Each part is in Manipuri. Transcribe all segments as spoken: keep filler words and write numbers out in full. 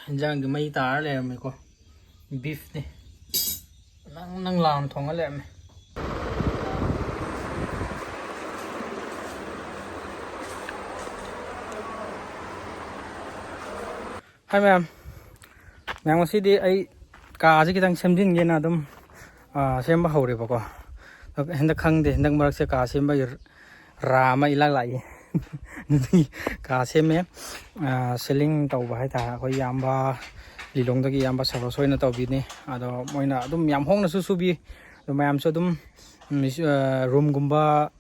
ꯍꯤꯟꯖꯥꯡꯗꯤ ꯃꯩ ꯇꯥꯔ ꯂꯩꯔꯝꯃꯦꯀꯣ꯫ Beefꯅꯤ꯫ ꯅꯪ ꯅꯪ ꯂꯥꯎꯅ ꯊꯣꯡꯉ ꯂꯩꯔꯝꯃꯦ꯫ ꯍꯥꯏ ꯃꯌꯥꯝ꯫ ꯃꯌꯥꯝ, ꯉꯁꯤꯗꯤ ꯑꯩ ꯀꯥꯁꯦ ꯈꯤꯇꯪ ꯁꯦꯝꯖꯤꯟꯒꯦꯅ ꯑꯗꯨꯝ, ꯑ, ꯁꯦꯝꯕ ꯍꯧꯔꯦꯕꯀꯣ꯫ ꯑꯗꯣ ꯍꯟꯗꯛ ꯈꯪꯗꯦ, ꯍꯟꯗꯛ ꯃꯔꯛꯁꯦ ꯀꯥ ꯁꯦꯝꯕꯒꯤ ꯔꯥ ꯑꯃ ꯏꯂꯥꯛ ꯂꯥꯛꯏ꯫ ꯑꯗꯨꯗꯤ ꯀꯥ ꯁꯦꯝꯃꯦ꯫ ꯑ, ceiling ꯇꯧꯕ ꯍꯥꯏꯇꯥꯔꯦ꯫ ꯑꯩꯈꯣꯏ ꯏꯌꯥꯝꯕ ꯂꯤꯂꯣꯡꯗꯒꯤ ꯏꯌꯥꯝꯕ ꯁꯔꯣꯁ ꯍꯣꯏꯅ ꯇꯧꯕꯤꯅꯤ꯫ ꯑꯗꯣ ꯃꯣꯏꯅ ꯑꯗꯨꯝ ꯌꯥꯝ ꯍꯣꯡꯅꯁꯨ ꯁꯨꯕꯤ꯫ ꯑꯗꯣ ꯃꯌꯥꯝꯁꯨ ꯑꯗꯨꯝ, ꯎꯝ, ꯑ, roomꯒꯨꯝꯕ,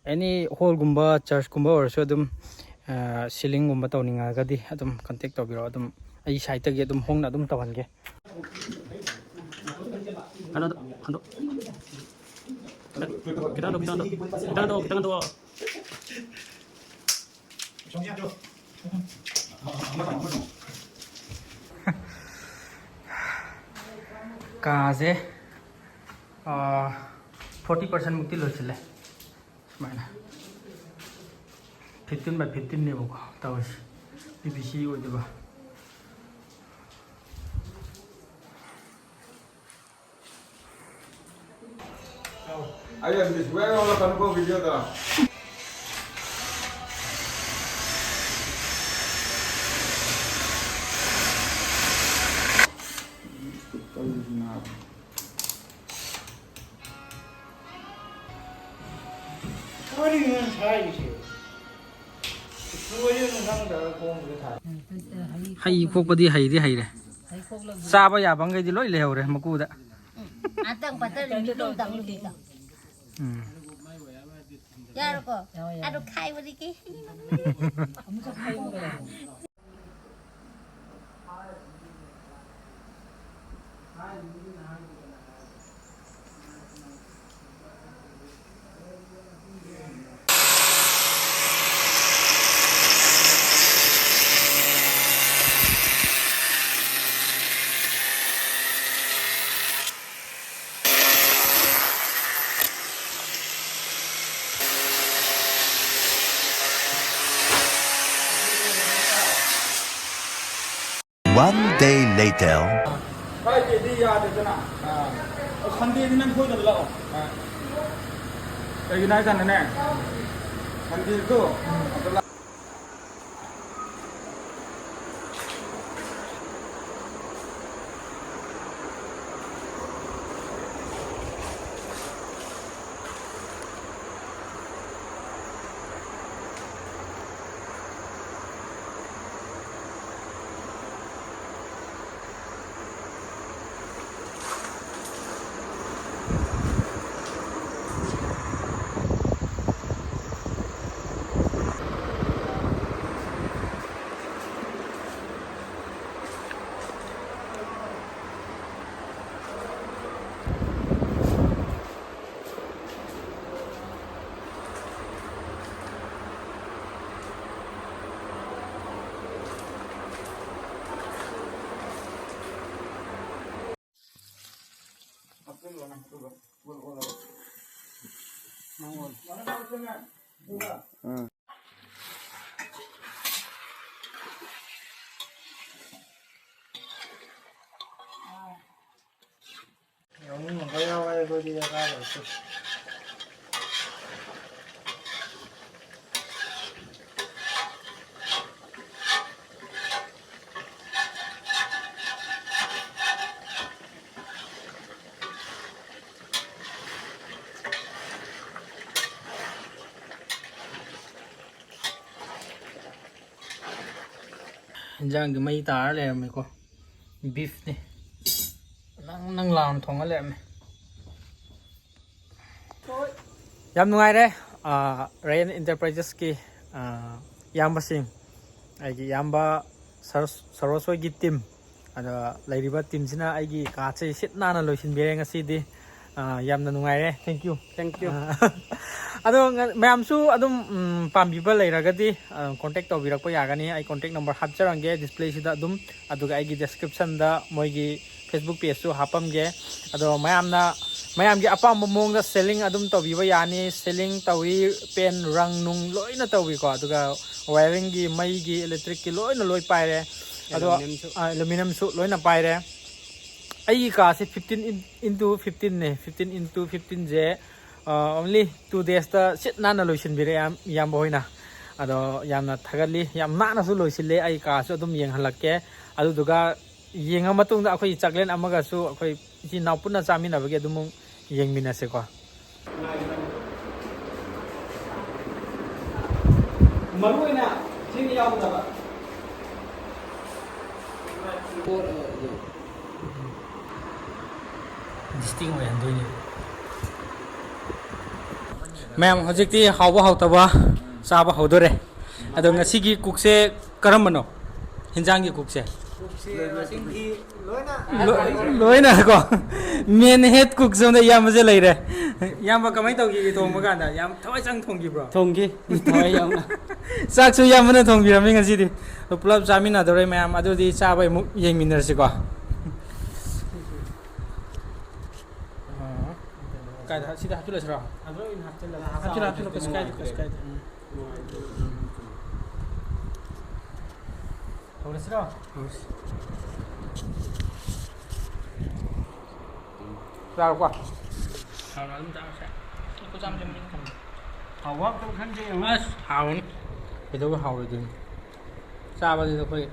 any hallꯒꯨꯝꯕ, churchꯀꯨꯝꯕ ꯑꯣꯏꯔꯁꯨ ꯑꯗꯨꯝ, ꯑ, ceilingꯒꯨꯝꯕ ꯇꯧꯅꯤꯡꯉꯒꯗꯤ ꯑꯗꯨꯝ contact ꯇꯧꯕꯤꯔꯛꯑꯣ꯫ ꯑꯗꯨꯝ ꯑꯩ sideꯇꯒꯤ ꯑꯗꯨꯝ ꯍꯣꯡꯅ ꯑꯗꯨꯝ ꯇꯧꯍꯟꯒꯦ꯫ ꯀꯩꯅꯣꯗꯣ ꯍꯟꯗꯣꯛ꯫ ꯈꯤꯇꯪ ꯍꯟꯗꯣꯛ, ꯈꯤꯇꯪ ꯍꯟꯗꯣꯛ꯫ ꯈꯤꯇꯪ ꯍꯟꯗꯣꯛ, ꯈꯤꯇꯪ ꯍꯟꯗꯣꯛ꯫ ꯀꯥꯁꯦ, ꯑꯥ, forty percent ꯃꯨꯛꯇꯤ ꯂꯣꯏꯁꯤꯜꯂꯦ꯫ ꯁꯨꯃꯥꯏꯅ fifteen by fifteenꯅꯦꯕꯀꯣ ꯇꯧꯔꯤꯁꯦ꯫ PVC ꯑꯣꯏꯗꯣꯏꯕ꯫ ꯑꯩ ꯑꯗꯨꯗꯤ ꯁꯨꯡꯌꯥ ꯌꯥꯎꯔꯛꯀꯅꯨꯀꯣ videoꯗ꯫ ꯀꯔꯤꯅꯣ ꯅꯪ ꯁꯥꯏꯔꯤꯁꯦ? ꯂꯣꯏꯔꯦ ꯅꯪ ꯈꯪꯗ꯭ꯔꯒ ꯈꯣꯡꯗꯨꯗ ꯊꯥꯏ꯫ ꯍꯩ ꯈꯣꯛꯄꯗꯤ ꯍꯩꯗꯤ ꯍꯩꯔꯦ꯫ ꯆꯥꯕ ꯌꯥꯕ ꯃꯈꯩꯗꯤ ꯂꯣꯏ ꯂꯩꯍꯧꯔꯦ ꯃꯀꯨꯗ꯫ ꯎꯝ, ꯑꯇꯪ ꯄꯇꯪ ꯃꯤꯅꯨ ꯇꯪ ꯂꯨꯄꯤꯗꯣ꯫ ꯎꯝ꯫ ꯌꯥꯔꯣꯀꯣ? ꯑꯗꯣ ꯈꯥꯏꯕꯗꯤ ꯀꯩ ꯍꯩꯅꯣ? One day later. ꯐ꯭ꯔꯥꯏꯗꯦꯗꯤ ꯌꯥꯗꯦꯗꯅ꯫ ꯁꯟꯗꯦꯗꯤ ꯅꯪ ꯁꯣꯏꯗꯅ ꯂꯥꯛꯑꯣ꯫ ꯀꯩꯒꯤꯅꯣ ꯍꯥꯏ ꯀꯥꯟꯗꯅꯦ, ꯁꯟꯗꯦꯗꯣ ꯑꯝꯇ ꯂꯥꯛ- ꯌꯥꯎꯅꯤꯡꯕꯒ ꯌꯥꯎꯋꯦ ꯑꯩꯈꯣꯏꯗꯤ ꯗꯔꯀꯥꯔ ꯂꯩꯇꯦ꯫ ꯏꯟꯖꯥꯡꯗꯤ ꯃꯩ ꯇꯥꯔ ꯂꯩꯔꯝꯃꯦꯀꯣ꯫ ꯕꯤꯐꯅꯤ꯫ ꯅꯪ ꯅꯪ ꯂꯥꯎꯅ ꯊꯣꯡꯉ ꯂꯩꯔꯝꯃꯦ꯫ ꯌꯥꯝ ꯅꯨꯡꯉꯥꯏꯔꯦ꯫ ꯑꯥ, ꯔꯌꯟ ꯏꯟꯇꯔꯄ꯭ꯔꯥꯏꯖꯦꯁꯀꯤ, ꯑꯥ, ꯏꯌꯥꯝꯕꯁꯤꯡ, ꯑꯩꯒꯤ ꯏꯌꯥꯝꯕ ꯁꯔꯣꯁ, ꯁꯔꯣꯁ ꯍꯣꯏꯒꯤ ꯇꯤꯝ, ꯑꯗ ꯂꯩꯔꯤꯕ ꯇꯤꯝꯁꯤꯅ ꯑꯩꯒꯤ ꯀꯥꯁꯦ ꯁꯤꯠ ꯅꯥꯟꯅ ꯂꯣꯏꯁꯤꯟꯕꯤꯔꯦ ꯉꯁꯤꯗꯤ꯫ ꯑꯥ, ꯌꯥꯝꯅ ꯅꯨꯡꯉꯥꯏꯔꯦ꯫ Thank you꯫ Thank you꯫ ꯑꯥ, ꯑꯗꯣ ꯉ-, ꯃꯌꯥꯝꯁꯨ ꯑꯗꯨꯝ, ꯎꯝ, ꯄꯥꯝꯕꯤꯕ ꯂꯩꯔꯒꯗꯤ, ꯑ, contact ꯇꯧꯕꯤꯔꯛꯄ ꯌꯥꯒꯅꯤ꯫ ꯑꯩ contact number ꯍꯥꯞꯆꯔꯝꯒꯦ displayꯁꯤꯗ ꯑꯗꯨꯝ, ꯑꯗꯨꯒ ꯑꯩꯒꯤ descriptionꯗ ꯃꯣꯏꯒꯤ Facebook pageꯁꯨ ꯍꯥꯞꯄꯝꯒꯦ꯫ ꯑꯗꯣ ꯃꯌꯥꯝꯅ, ꯃꯌꯥꯝꯒꯤ ꯑꯄꯥꯝꯕ ꯃꯑꯣꯡꯗ selling ꯑꯗꯨꯝ ꯇꯧꯕꯤꯕ ꯌꯥꯅꯤ꯫ Selling ꯇꯧꯏ, paint, ꯔꯪ ꯅꯨꯡ ꯂꯣꯏꯅ ꯇꯧꯏꯀꯣ꯫ ꯑꯗꯨꯒ wiringꯒꯤ, ꯃꯩꯒꯤ, electricꯀꯤ ꯂꯣꯏꯅ ꯂꯣꯏ ꯄꯥꯏꯔꯦ꯫ ꯑꯗꯣ ꯑꯦꯂꯨꯃꯤꯅꯝꯁꯨ꯫ ꯑꯥ, ꯑꯦꯂꯨꯃꯤꯅꯝꯁꯨ ꯂꯣꯏꯅ ꯄꯥꯏꯔꯦ꯫ ꯑꯩꯒꯤ ꯀꯥꯁꯦ fifteen in-, into fifteen ꯅꯦ꯫ Fifteen into fifteen ꯁꯦ, ꯑꯥ, only two days ꯇ ꯁꯤꯠ ꯅꯥꯟꯅ ꯂꯣꯏꯁꯤꯟꯕꯤꯔꯦ ꯏꯌꯥꯝ-, ꯏꯌꯥꯝꯕ ꯍꯣꯏꯅ꯫ ꯑꯗꯣ ꯌꯥꯝꯅ ꯊꯥꯒꯠꯂꯤ, ꯌꯥꯝ ꯅꯥꯟꯅꯁꯨ ꯂꯣꯏꯁꯤꯜꯂꯦ꯫ ꯑꯩ ꯀꯥꯁꯨ ꯑꯗꯨꯝ ꯌꯦꯡꯍꯜꯂꯛꯀꯦ꯫ ꯑꯗꯨꯗꯨꯒ ꯌꯦꯡꯉ ꯃꯇꯨꯡꯗ ꯑꯩꯈꯣꯏ ꯆꯥꯛꯂꯦꯟ ꯑꯃꯒꯁꯨ ꯑꯩꯈꯣꯏ ꯏꯆꯤꯟ ꯏꯅꯥꯎ ꯄꯨꯟꯅ ꯆꯥꯃꯤꯟꯅꯕꯒꯤ ꯑꯗꯨꯝ ꯌꯦꯡꯃꯤꯟꯅꯁꯦꯀꯣ꯫ ꯃꯔꯨ ꯑꯣꯏꯅ ꯁꯤꯅ ꯌꯥꯎꯗꯕ꯫ Distinct ꯑꯣꯏꯍꯟꯗꯣꯏꯅꯦ꯫ ꯃꯌꯥꯝ, ꯍꯧꯖꯤꯛꯇꯤ ꯍꯥꯎꯕ ꯍꯥꯎꯇꯕ ꯆꯥꯕ ꯍꯧꯗꯣꯔꯦ꯫ ꯑꯗꯣ ꯉꯁꯤꯒꯤ ꯀꯨꯛꯁꯦ ꯀꯔꯝꯕꯅꯣ? ꯍꯤꯟꯖꯥꯡꯒꯤ ꯀꯨꯛꯁꯦ? ꯀꯨꯛꯁꯦ ꯃꯁꯤꯡ ꯊꯤ ꯂꯣꯏꯅ꯫ ꯂꯣ-, ꯂꯣꯏꯅ ꯀꯣ꯫ Main head cook ꯁꯣꯝꯗ ꯏꯌꯥꯝꯕꯁꯦ ꯂꯩꯔꯦ꯫ ꯏꯌꯥꯝꯕ, ꯀꯃꯥꯏꯅ ꯇꯧꯈꯤꯒꯦ ꯊꯣꯡꯕ ꯀꯥꯟꯗ? ꯌꯥꯝ ꯊꯋꯥꯏ ꯆꯪ ꯊꯣꯡꯈꯤꯕ꯭ꯔꯣ? ꯊꯣꯡꯈꯤ꯫ ꯊꯋꯥꯏ ꯌꯥꯎꯅ꯫ ꯆꯥꯛꯁꯨ ꯏꯌꯥꯝꯕꯅ ꯊꯣꯡꯕꯤꯔꯝꯃꯤ ꯉꯁꯤꯗꯤ꯫ ꯑꯗꯣ ꯄꯨꯂꯞ ꯆꯥꯃꯤꯟꯅꯗꯧꯔꯦ ꯃꯌꯥꯝ꯫ ꯑꯗꯨꯗꯤ ꯆꯥꯕꯩ ꯑꯃꯨꯛ ꯌꯦꯡꯃꯤꯟꯅꯔꯁꯤꯀꯣ꯫ ꯑꯥ꯫ ꯀꯥꯏꯗ? ꯁꯤꯗ ꯍꯥꯞꯆꯤꯜꯂꯁꯤꯔꯣ? ꯑꯗꯨ ꯑꯣꯏꯅ ꯍꯥꯞꯆꯤꯜꯂꯒ ꯍꯥꯞꯆꯤꯜꯂꯣ, ꯍꯥꯞꯆꯤꯜꯂꯣ, ꯀꯩꯁꯨ ꯀꯥꯏꯗꯦ, ꯀꯩꯁꯨ ꯀꯥꯏꯗꯦ꯫ ꯎꯝ꯫ ꯍꯧꯔꯁꯤꯔꯣ? ꯍꯧꯔꯁꯤ꯫ ꯆꯥꯔꯣꯀꯣ꯫ ꯍꯥꯎꯅ ꯑꯗꯨꯝ ꯆꯥꯔꯁꯦ꯫ ꯈꯨꯆꯥꯝꯁꯦ ꯃꯅꯤꯡ ꯊꯝꯃꯦ꯫ ꯍꯥꯎꯕ ꯑꯝꯇꯪ ꯈꯟꯁꯦ ꯌꯦꯡꯉꯨ꯫ ꯑꯁ, ꯍꯥꯎꯅꯤ꯫ ꯀꯩꯗꯧꯕꯩ ꯍꯥꯎꯔꯣꯏꯗꯣꯏꯅꯣ? ꯆꯥꯕꯗꯤ ꯑꯩꯈꯣꯏ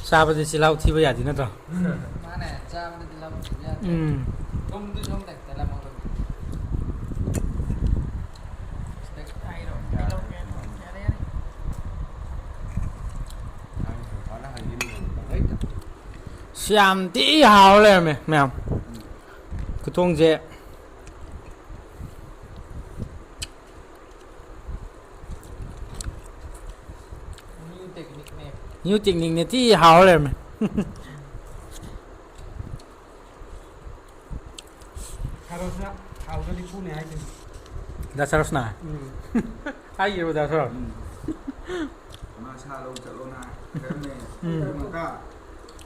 ꯆꯥꯕꯗꯤ ꯆꯤꯜꯍꯥꯎ ꯊꯤꯕ ꯌꯥꯗꯦ ꯅꯠꯇ꯭ꯔꯣ? ꯃꯥꯅꯦ, ꯆꯥꯕꯗ ꯆꯤꯜꯍꯥꯎ ꯊꯤꯕ ꯌꯥꯗꯦ꯫ ꯎꯝ꯫ ꯊꯨꯝꯗꯨꯁꯨ ꯑꯝꯇ ꯈꯤꯇꯪ ꯂꯧꯍꯧꯔꯣ꯫ ꯁꯤꯗ ꯍꯥꯏꯔꯣ꯫ ꯌꯥꯔꯦ, ꯌꯥꯔꯦ꯫ ꯁꯤ ꯌꯥꯝ ꯊꯤ ꯍꯥꯎ ꯂꯩꯔꯝꯃꯦ ꯃꯌꯥꯝ꯫ ꯈꯨꯊꯣꯡꯁꯦ꯫ New technique ꯅꯦ꯫ New technique ꯅꯦ, ꯊꯤ ꯍꯥꯎ ꯂꯩꯔꯝꯃꯦ꯫ ꯁꯥꯔꯣꯁꯅ ꯍꯥꯎꯗ꯭ꯔꯗꯤ ꯐꯨꯅꯤ ꯍꯥꯏꯗꯨꯅꯤ꯫ ꯗꯥ ꯁꯥꯔꯣꯁꯅ? ꯎꯝ꯫ ꯍꯥꯏꯈꯤꯕ ꯗꯥ ꯁꯥꯔꯣꯁ? ꯎꯝ꯫ ꯃꯥ ꯁꯥ ꯂꯧ ꯆꯠꯂꯣꯅ ꯍꯥꯏꯔꯝꯃꯦ꯫ ꯎꯝ꯫ ꯉꯟꯇꯥ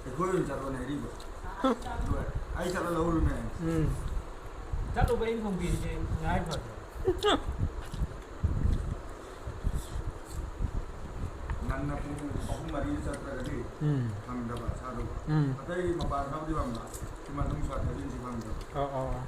ꯑꯩꯈꯣꯏ ꯑꯣꯏꯅ ꯆꯠꯂꯣꯅ ꯍꯥꯏꯔꯤꯕ꯫ ꯑꯗꯨꯒ ꯑꯩ ꯆꯠꯂ ꯂꯧꯔꯨꯅꯦ꯫ ꯎꯝ꯫ ꯆꯠꯂꯨꯕ ꯑꯩꯅ ꯊꯣꯡꯕꯤꯔꯤꯁꯦ ꯉꯥꯏ ꯐꯗ꯭ꯔꯣ? ꯅꯪ ꯄꯨꯡ ꯑꯍꯨꯝ ꯃꯔꯤ ꯆꯠꯇ꯭ꯔꯒꯗꯤ ꯎꯝ ꯐꯪꯗꯕ ꯁꯥꯗꯧꯕ꯫ ꯎꯝ ꯑꯇꯩ ꯃꯄꯥꯟ ꯁꯥꯕꯨꯗꯤ ꯐꯪꯕ, ꯁꯤ ꯃꯅꯨꯡ ꯁꯥ ꯊꯥꯖꯤꯟꯁꯤ ꯐꯪꯗꯕ꯫ ꯑꯣ ꯑꯣ ꯑꯣ꯫